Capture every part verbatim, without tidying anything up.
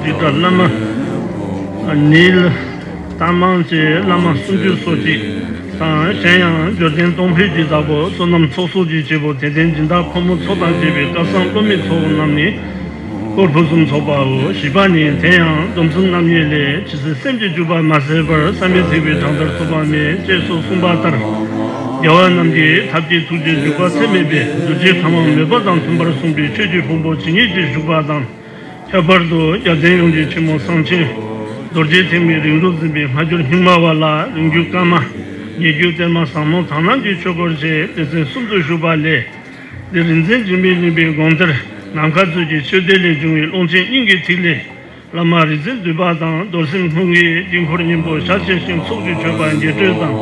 འདི་ལྟར་བླ་མ་ནིལ་རྟ་མང་བཅས་བླ་མ་སུམ་ཅུ་སོ་གཅིག་དང་། གཞན་ཡང་འབྱོར་ལྡན་གཏོང་ཕོད་ཀྱི་བདག་པོ་བསོད་ནམས་ཚོགས་གསོག་གི་བྱེད་པོ་དད་ལྡན་སྦྱིན་བདག་ཕོ་མོ་ཚོགས་དང་བཅས་པའི་སྐལ་བཟང་སློབ་མའི་ཚོགས་རྣམས་ནི་དཀོར་ཕུན་སུམ་ཚོགས་པའོ། བཞི་པ་ནི། དེ་ཡང་སྡོམ་གསུམ་རྣམ་གཉིས་ལས་ཇི་སྲིད་སེམས་ཀྱི་འཇུག་པ་མ་ཟད་པར་བསམ་པའི་ཐིགས་པའི་གྲངས་ལྟར་ཐོབ་པ་མེད་ཅེས་སོགས་གསུངས་པ་ལྟར། རྒྱལ་བ་རྣམས་ཀྱི་ཐབས་ཀྱི་ཐུགས་རྗེའི་འཇུག་པ་ཚད་མེད་པས་རྡོ་རྗེ་ཕྲེང་བ་མོས་པ་དང་མཐུན་པར་གསུངས་པའི་ཆོས་ཀྱི་ཕུང་པོ་ཇི་སྙེད་ཅིག་བཞུགས་པ་དང་། ཁྱད་པར་དུ་རྒྱལ་བསྟན་ཡོངས་ཀྱི་ཆེན་མོ་གསང་ཆེན་རྡོ་རྗེ་ཐེག་དམན་རིམ་གྲོ་འཛིན་པའི་སྔ་འགྱུར་རྙིང་མ་བ་ལ་རིང་བརྒྱུད་བཀའ་མ། ཉེ་བརྒྱུད་གཏེར་མ་ཟབ་མོ་དག་སྣང་གི་ཆོས་སྐོར་བཅས་སྡེ་ཚན་གསུམ་དུ་བཞུགས་པ་ལས། འདིར་རིག་འཛིན་འཇིགས་མེད་གླིང་པའི་དགོངས་གཏེར་ནམ་མཁའ་མཛོད་ཀྱི་ཆོས་སྡེ་ལས་བྱུང་བའི་ཀློང་ཆེན་སྙིང་གི་ཐིག་ལེ། བླ་མ་རིག་འཛིན་འདུས་པ་དང་རྡོར་སེམས་སྔོན་གྱི་དཀྱིལ་འཁོར་སྙིང་པོ་ཞལ་ཕྱེ་ཞིང་ཚོགས་ཀྱི་མཆོད་པ་རྒྱས་སྤྲོས་དང་།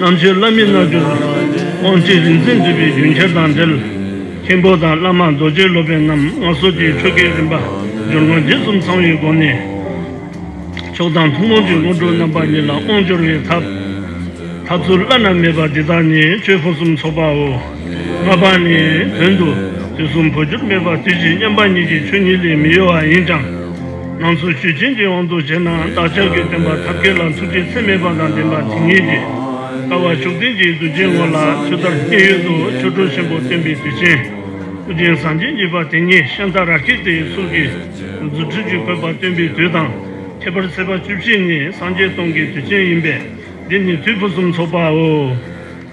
རྣམ་དཔྱོད་བླ་མའི་རྣལ་འབྱོར་དབང་ཆེན་རིག་འཛིན་འདུས་པའི་རྒྱུན་ཁྱེར་དང་འབྲེལ། མཁན་པོ་དང་བླ་མ་རྡོ་རྗེ་སློབ་དཔོན་རྣམས་ངལ་གསོ་གྱི་ཆོ་གའི་རིམ་པ་སྦྱོར་དངོས་རྗེས་གསུམ་ཚང་བའི་སྒོ་ནས། མཆོག་དང་ཐུན་མོང་གི་དངོས་གྲུབ་རྣམ་པ་གཉིས་ལ་དབང་འབྱོར་བའི་ཐབས། ཐབས་ཚུལ་བླ་ན་མེད་པ་འདི་དག་ནི་ཆོས་ཕུན་སུམ་ཚོགས་པའོ། ལྔ་པ་ནི། དོན་དུ་དུས་གསུམ་འཕོ་འགྱུར་མེད་པ་དུས་གཅིག་མཉམ་པ་ཉིད་ཀྱི་ཆོས་ཉིད་ལས་མི་གཡོ་བ་ཡིན་ཀྱང་། རྣམ་ཚོགས་ཆོས་ཅན་གྱི་དབང་དུ་བྱས་ན་བདག་ཅག་གི་བསྟན་པ་ཐབས་མཁས་ལ་ཐུགས་རྗེ་ཚད་མེད་པ་དང་ལྡན་པ་དེ་ཉིད་ཀྱིས། ཀ་བ་ཤུགས་ལྡན་གྱི་གདུལ་བྱའི་ངོ་ལ་ཆུ་ཟླར་མཉན་ཡོད་དུ་ཆོ་འཕྲུལ་ཆེན་པོ་སྟོན་པའི་དུས་ཆེན། ཨོ་རྒྱན་སངས་རྒྱས་གཉིས་པ་དེ་ཉིད་ཤཱནྟ་ར་ཀི་ཏའི་ཚུལ་གྱིས་རྫུ་འཕྲུལ་གྱི་བཀོད་པ་སྟོན་པའི་དུས་དང་། ཁྱད་པར་ཚེས་པ་བཅུ་བཞི་ནི་སངས་རྒྱས་སྟོང་གི་དུས་ཆེན་ཡིན་པས། འདི་ནི་དུས་ཕུན་སུམ་ཚོགས་པའོ།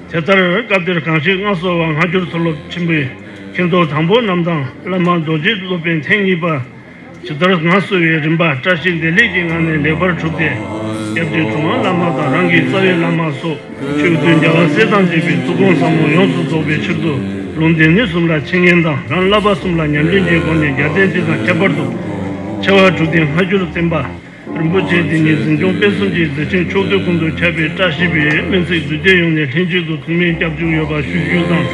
དེ་ལྟར་སྐབས་འདིར་གང་ཞིག་མངའ་གསོལ་བ་སྔ་འགྱུར་མཐོ་སློབ་ཆེན་པོའི་མཁན་ཐོག་དང་པོ་རྣམས་དང་བླ་མ་རྡོ་རྗེ་སློབ་དཔོན་ཐེངས་གཉིས་པ། ཇི་ལྟར་མངའ་གསོལ་བའི་རིམ་པ་བཀྲ་ཤིས་བདེ་ལེགས་ཀྱི་ངང་ནས་ལེགས་པར་གྲུབ་སྟེ། སྐྱབས་རྗེ་གྲུབ་དབང་བླ་མ་དང་རང་གི་རྩ་བའི་བླ་མ་སོགས་ཆོས་བདུན་རྒྱལ་བ་སྲས་དང་བཅས་པའི་ཐུགས་དགོངས་ཟབ་མོ་ཡོངས་སུ་རྫོགས་པའི་ཕྱིར་དུ་ལུང་སྡེ་སྣོད་གསུམ་ལ་འཆད་ཉན་དང་རང་བསླབ་པ་གསུམ་ལ་ཉམས་ལེན་གྱི་སྒོ་ནས་རྒྱལ་བསྟན་འདི་དང་ཁྱད་པར་དུ་ཆེ་བ་དྲུག་ལྡན་སྔ་འགྱུར་བསྟན་པ། རིན་པོ་ཆེ་འདི་ཉིད་འཛིན་སྐྱོང་སྤེལ་གསུམ་གྱི་མཛད་ཆེན་ཕྱོགས་བསྡུས་ཀུན་ཏུ་ཁྱབ་པའི་བཀྲ་ཤིས་པའི་སྨོན་ཚིག་འདུས་སྡེ་ཡོངས་ནས་ལྷན་ཅིག་ཏུ་ཐུགས་སྨོན་སྐྱབས་འཇུག་ཡོད་པ་ཞུ་རྒྱུ་དང་།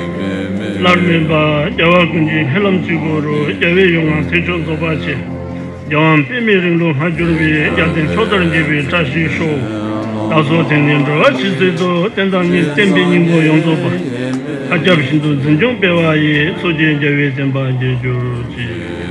སླར་སྨོན་པ། རྒྱལ་བ་ཀུན་གྱི་སྨོན་ལམ་གཅིག་པུ་རུ་རྒྱལ་བའི་ཡོངས་ང་ཐེག་མཆོག་རྫོགས་པ་ཆེ། རྒྱལ་དབང་པདྨའི་རིང་ལུགས་སྔ་འགྱུར་བའི་རྒྱལ་བསྟན་ཕྱོགས་མཐར་རྒྱས་པའི་བཀྲ་ཤིས་ཤོག་བདག་སོགས་དེང་ནས་འགྲོ་བ་ཇི་སྲིད་དུ། བསྟན་དང་བསྟན་པའི་སྙིང་པོ་ཡོངས་རྫོགས་པ། མཐའ་ཁྱབ་ཤིན་ཏུ་འཛིན་སྐྱོང་སྤེལ་བ་ཡི། མཚོ་སྐྱེས་རྒྱལ་བའི་བསྟན་པ་རྒྱས་གྱུར་ཅིག་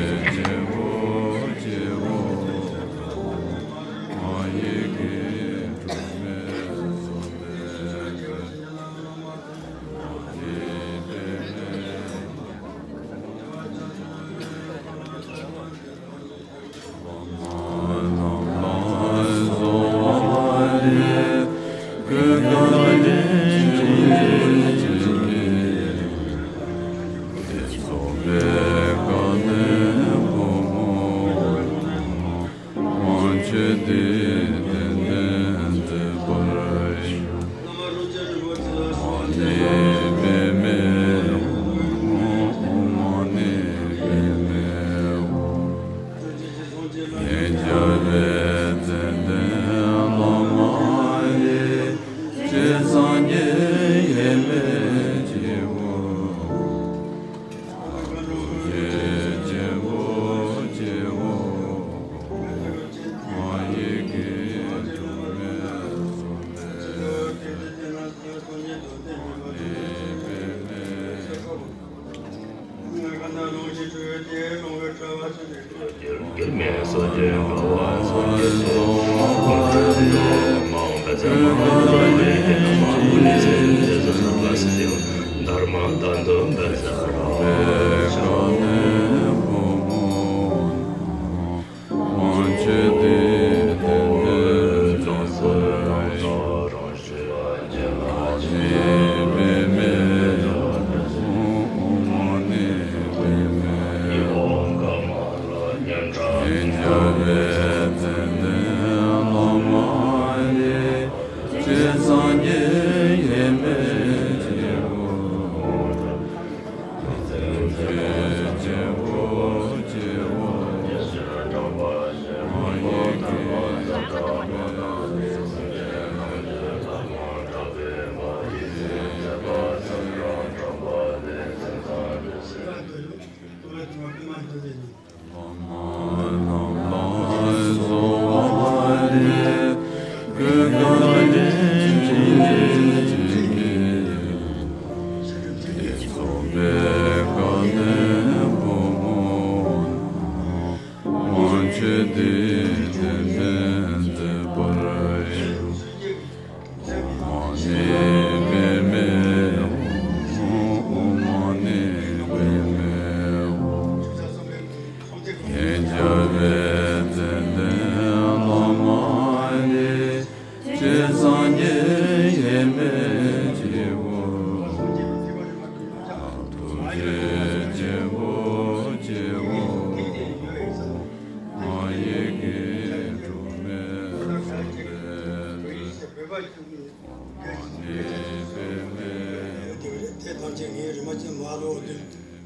དེ་ཐམས་ཅད་ངའི་རིན་པོ་ཆེ་མ་ལོ་འདི་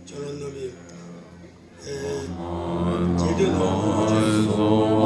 ཁྱོད་རང་རྣམ་པའི་རྗེས་ཟློས་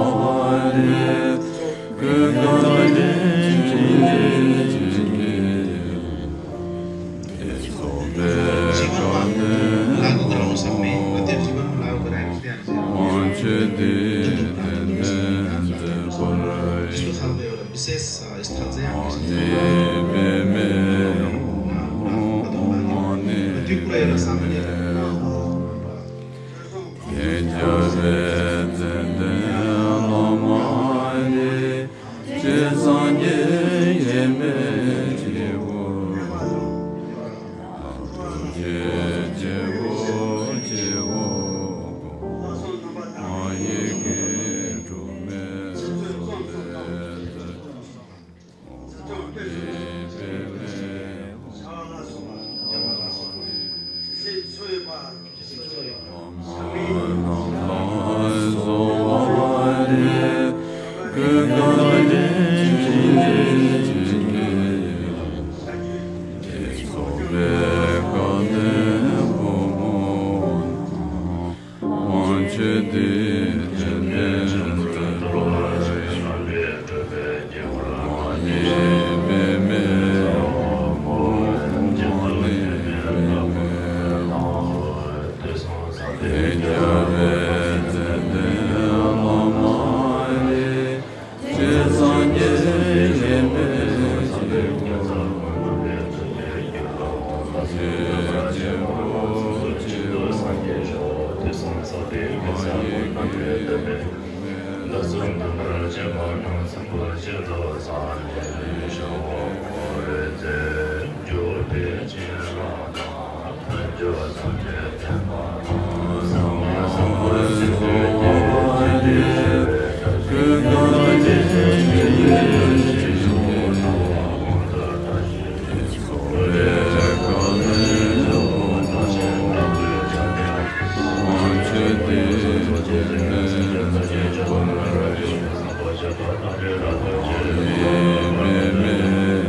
གནང་།